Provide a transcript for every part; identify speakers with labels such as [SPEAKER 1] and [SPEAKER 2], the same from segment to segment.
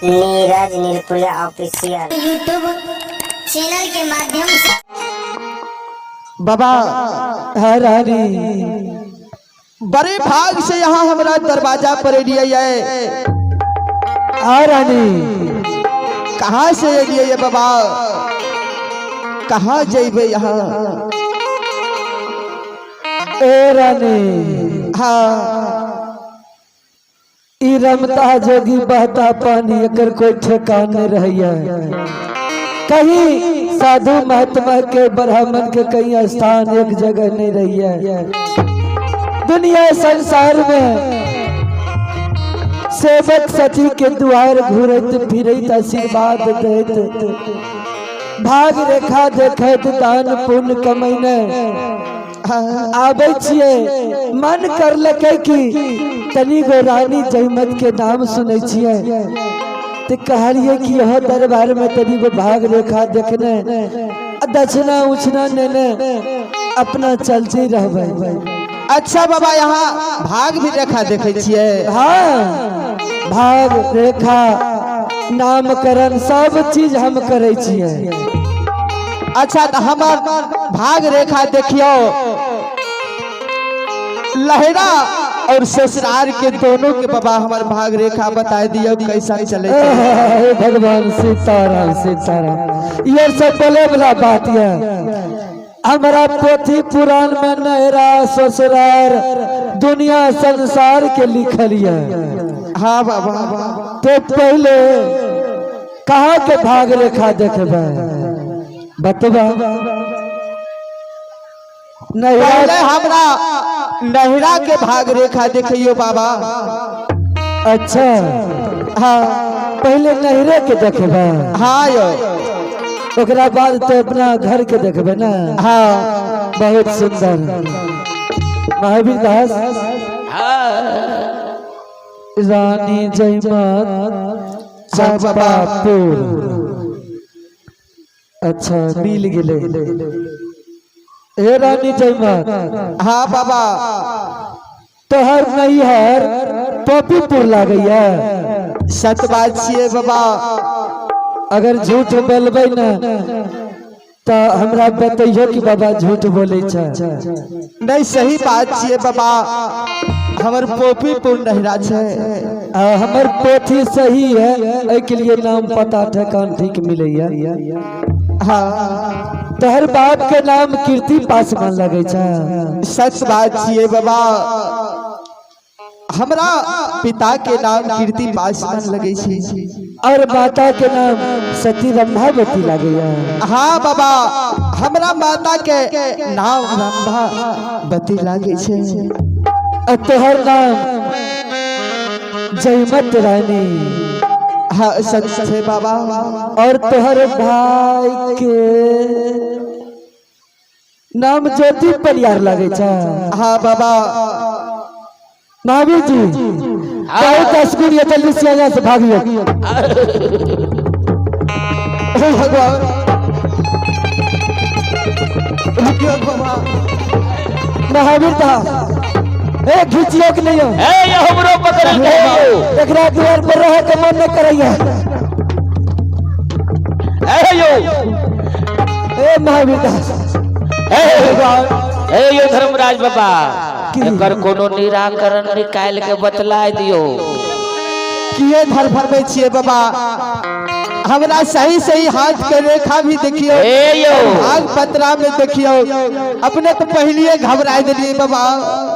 [SPEAKER 1] Neeraj Nirpuriya official
[SPEAKER 2] YouTube channel के माध्यम से।
[SPEAKER 3] बाबा
[SPEAKER 4] हरारी
[SPEAKER 3] बड़े भाग से यहाँ हमारा दरवाजा पर एलिए है।
[SPEAKER 4] आ रानी,
[SPEAKER 3] कहाँ से एलिए है बाबा, कहाँ जेबे यहाँ?
[SPEAKER 4] ए रानी,
[SPEAKER 3] हाँ।
[SPEAKER 4] ई रमता जोगी बहता पानी, एकर कोई ठेकान नहीं रहिए। कहीं साधु महात्मा के, ब्राह्मण के कहीं स्थान एक जगह नहीं रहिए। दुनिया संसार में सेवक सती के द्वार घूरत फिरत, आशीर्वाद दैत, भाग रेखा देखैत, दान पुण्य कमैने आबै छियै। मन करलकै कि तनी गो रानी जयमत के नाम सुनै छियै, तऽ कहलियै कि यह दरबार में तनी गो भाग रेखा देखने आ दक्षिणा उछना नेने अपना चलते रहबै।
[SPEAKER 3] अच्छा बाबा, यहाँ भाग भी रेखा देखे छियै?
[SPEAKER 4] हाँ, भाग रेखा, नामकरण सब चीज हम करै छियै।
[SPEAKER 3] अच्छा, तो हमार भाग रेखा देखियो, लहरा और ससुराल के दोनों के बाबा हमार भाग रेखा बता दियो, कैसा चले छै।
[SPEAKER 4] हे भगवान, सीताराम सीताराम। ये सब बोले वाला बात ये, हमारा पोथी पुराण में नहरा ससुरार दुनिया संसार के लिखल ये।
[SPEAKER 3] हाँ बाबा।
[SPEAKER 4] तो पहले कहाँ के भाग रेखा देखबे, बतबा नहरा?
[SPEAKER 3] पहले हमरा नहरा के भाग रेखा देखियो बाबा।
[SPEAKER 4] अच्छा।
[SPEAKER 3] हाँ।
[SPEAKER 4] पहले नहरे के देखबे?
[SPEAKER 3] हाँ यो।
[SPEAKER 4] ओकरा बाद तो अपना घर के देखबे ना?
[SPEAKER 3] हाँ।
[SPEAKER 4] बहुत सुंदर। महावीर दास, रानी जयमत, चंपापुर। अच्छा, मिल गेले। ए रानी जयमत।
[SPEAKER 3] हाँ बाबा।
[SPEAKER 4] तोहर नैहर पपीपुर लागैया?
[SPEAKER 3] सत बात छियै बाबा।
[SPEAKER 4] अगर झूठ बोलबै ने तऽ हमरा बतैयो कि बाबा झूठ बोलै छै।
[SPEAKER 3] नहीं, सही बात छियै बाबा, हमर पोपीपुर नहरा छै।
[SPEAKER 4] हमर पोथी सही है, एहि के लिए नाम पता ठेकान ठीक मिलैया।
[SPEAKER 3] हाँ।
[SPEAKER 4] तोहर बाप के नाम कीर्ति पासवान लगै छै?
[SPEAKER 3] सच बात छियै बाबा, हमरा पिता के नाम कीर्ति पासवान लगे छै।
[SPEAKER 4] और माता के नाम सती रंभावती लागैया?
[SPEAKER 3] हाँ बाबा, हमरा माता के नाम रंभा बती लागे छै।
[SPEAKER 4] और तोहर नाम जयमत रानी?
[SPEAKER 3] हाँ, सच छै बाबा।
[SPEAKER 4] और तोहर भाई के नाम ज्योति परियार लगे छै?
[SPEAKER 3] हाँ बाबा।
[SPEAKER 4] महावीर जी, बहुत अस्कुर ये, जल्दी से यहाँ से भागियो।
[SPEAKER 3] हे भगवान, रुकियो बाबा।
[SPEAKER 4] महावीर दा, ए खींचियो के नहीं हो।
[SPEAKER 5] ए ये हमरो पकड़ के यो।
[SPEAKER 4] एकरा द्वार पर रहे के मन नहीं करैया।
[SPEAKER 5] ए यो।
[SPEAKER 4] ए महावीर दास।
[SPEAKER 5] ए ए यो धर्मराज बाबा, एकर कोनो निराकरण निकाल के बतलाय दियो।
[SPEAKER 3] किए धरफरबै छियै बाबा? हमरा सही सही हाथ के रेखा भी देखियो,
[SPEAKER 5] ए यो।
[SPEAKER 3] भाग पतरा में देखियो। अपने तो पहलिए घबराए दिलिए बाबा।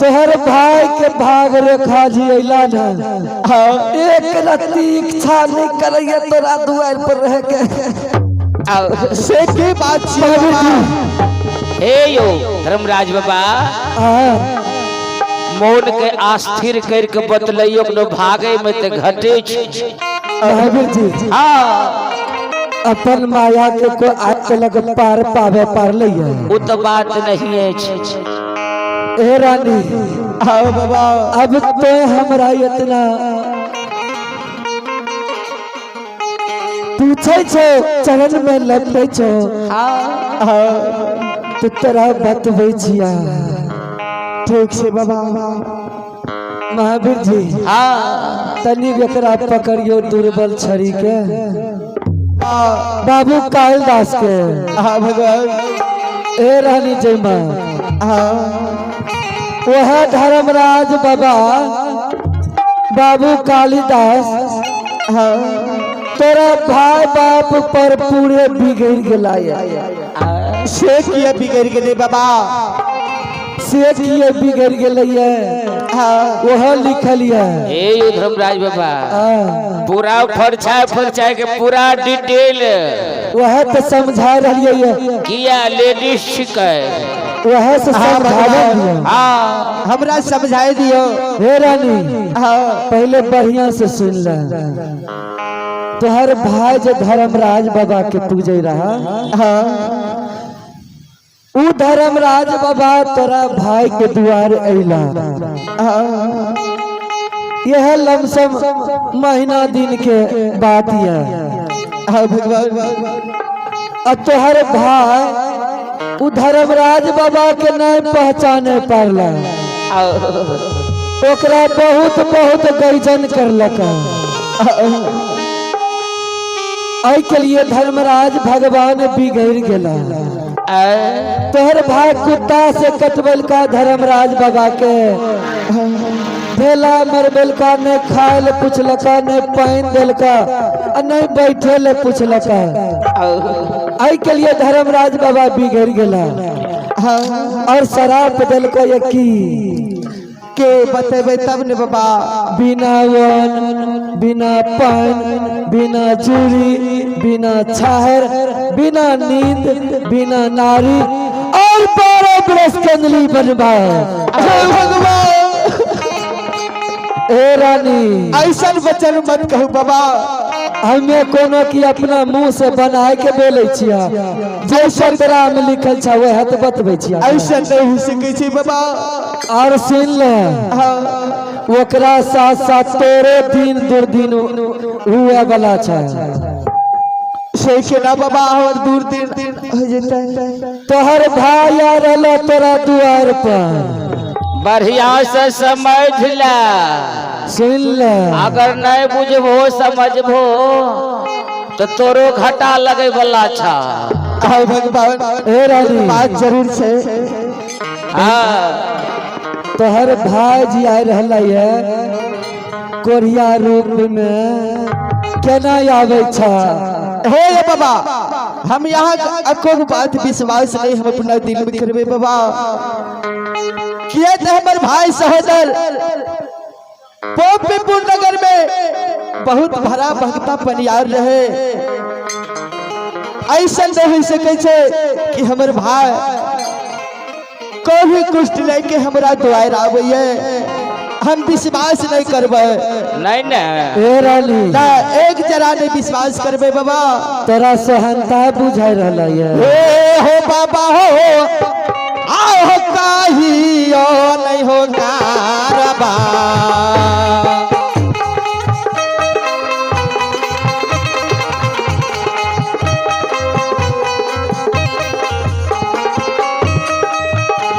[SPEAKER 4] तोहर भाई के भाग रेखा जी अइला न,
[SPEAKER 3] हाँ।
[SPEAKER 4] एक रत्ती इच्छा नहीं करैया तोरा दुआर पर रह के।
[SPEAKER 3] से की बात छियै बाबा?
[SPEAKER 5] हे यो धर्मराज बाबा,
[SPEAKER 4] हाँ।
[SPEAKER 5] मोन के अस्थिर करके बतलैयो नो, भागे में ते घटे छै।
[SPEAKER 4] महावीर जी।
[SPEAKER 5] हाँ।
[SPEAKER 4] अपन माया के कोई आज तक पार पावे पार लैया?
[SPEAKER 5] वो तो बात नहीं अछि।
[SPEAKER 4] ए रानी।
[SPEAKER 3] हाँ बाबा।
[SPEAKER 4] अब तो हमरा इतना पूछे छो, चरण में लपटे छो,
[SPEAKER 3] हाँ।
[SPEAKER 4] तो तोरा बतबै छिया।
[SPEAKER 3] ठीक छै बाबा।
[SPEAKER 4] महावीर जी।
[SPEAKER 5] हाँ।
[SPEAKER 4] तनी एकरा पकड़ियो दुर्बल छड़ी के, बाबू कालिदास के।
[SPEAKER 3] हाँ भगवान।
[SPEAKER 4] ए रानी जयमा,
[SPEAKER 3] हाँ।
[SPEAKER 4] वह धर्मराज बाबा बाबू कालिदास,
[SPEAKER 3] हाँ।
[SPEAKER 4] तोरा भाई बाप पर पूरे बिगड़ गेला ये।
[SPEAKER 3] से किया बिगड़ गेलै बाबा?
[SPEAKER 4] से किए बिगड़ गेलै ये?
[SPEAKER 3] हाँ।
[SPEAKER 4] वह लिखल ये।
[SPEAKER 5] हे यो धर्मराज बाबा,
[SPEAKER 4] हाँ।
[SPEAKER 5] पूरा फरछाय फरछाय के पूरा डिटेल।
[SPEAKER 4] वह तो समझा रही है।
[SPEAKER 5] किया लेडीज छिकै।
[SPEAKER 4] वह से समझावे दियो।
[SPEAKER 5] हाँ।
[SPEAKER 3] हमरा समझाए दियो।
[SPEAKER 4] हे रानी,
[SPEAKER 3] हाँ।
[SPEAKER 4] पहले बढ़िया से सुन ले। तोहर भाई जो धर्मराज बाबा के पूजे रहा,
[SPEAKER 3] हाँ।
[SPEAKER 4] उ धर्मराज बाबा तोरा भाई के द्वार अइला।
[SPEAKER 3] हाँ।
[SPEAKER 4] यह लमसम महीना दिन के बात यह।
[SPEAKER 3] हाँ भगवान।
[SPEAKER 4] अब तोहर भाई उ धर्मराज बाबा के नहीं पहचाने पारला, ओकरा बहुत बहुत गर्जन करलक। एहि के लिए धर्मराज भगवान बिगड़ गेला। तोहर भाई कुत्ता से कटबेलका धर्मराज बाबा के, ढेला मरबेलका, नहीं खाए ले पुछलका, नहीं पानी देलका आ नहीं बैठे ले पुछलका। एहि के लिए धर्मराज बाबा बिगड़ गेला।
[SPEAKER 3] हाँ।
[SPEAKER 4] और शराब देलका ये की
[SPEAKER 3] के बतेबै तब ने बाबा।
[SPEAKER 4] बिना वन, बिना पान, बिना चूड़ी, बिना छाहर, बिना नींद, बिना नारी और 12 बरस कंदली बनवा।
[SPEAKER 3] हे भगवान।
[SPEAKER 4] ए रानी,
[SPEAKER 3] ऐसा वचन मत कहू बाबा।
[SPEAKER 4] हमें कोनो की अपना मुंह से बनाए के बोले छिया, जे पतरा में लिखल छा वह तो बतबै छिया।
[SPEAKER 3] ऐसा नहीं हो सकै छै बाबा।
[SPEAKER 4] और सुन ले,
[SPEAKER 3] हाँ।
[SPEAKER 4] ओकरा साथ साथ तोरे दिन दुर्दिन हुए वाला छै।
[SPEAKER 3] से केना बाबा और दूर दिन हो जेतै?
[SPEAKER 4] तोहर भाई आ रहलो तोरा दुआर पर।
[SPEAKER 5] बढ़िया से समझ ले।
[SPEAKER 4] सुन ले।
[SPEAKER 5] अगर नहीं बुझबो समझबो तो तोरो घाटा लगे वाला छा।
[SPEAKER 3] हाँ भगवान।
[SPEAKER 4] ए रानी,
[SPEAKER 3] बात जरूर छै।
[SPEAKER 5] हाँ।
[SPEAKER 4] तोहर भाई जी आ रहल है कोरिया रूप में, केना आबै छ?
[SPEAKER 3] हे ये बाबा, हम यहाँ एको बात विश्वास नहीं हम अपना दिल में करबे बाबा। किए तो हमर भाई सहोदर पोपीपुर नगर में बहुत भरा भक्ता परियार रहे। ऐसा नहीं हो सके छै कि हमर भाई कभी कुष्ठ लेके हमरा द्वार आबैये, हम विश्वास नहीं करबै।
[SPEAKER 5] नहीं ने।
[SPEAKER 4] ए रानी,
[SPEAKER 3] ना, एक जरा नहीं विश्वास करबै बाबा।
[SPEAKER 4] तोरा सहनता बुझाइ रहल है।
[SPEAKER 3] हे हो बाबा हो, आओ हो काहियो नहीं हो कारबा।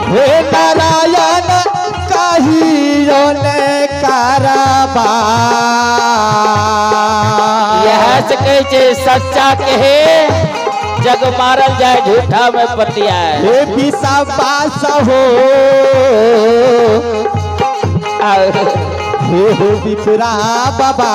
[SPEAKER 3] हे नारायण काहियो ने कारबा।
[SPEAKER 5] यह से कहे छे सच्चा के जग मारल जाए, झूठा में पतिया।
[SPEAKER 3] हे विश्वास हो, हे हो विपरा बाबा।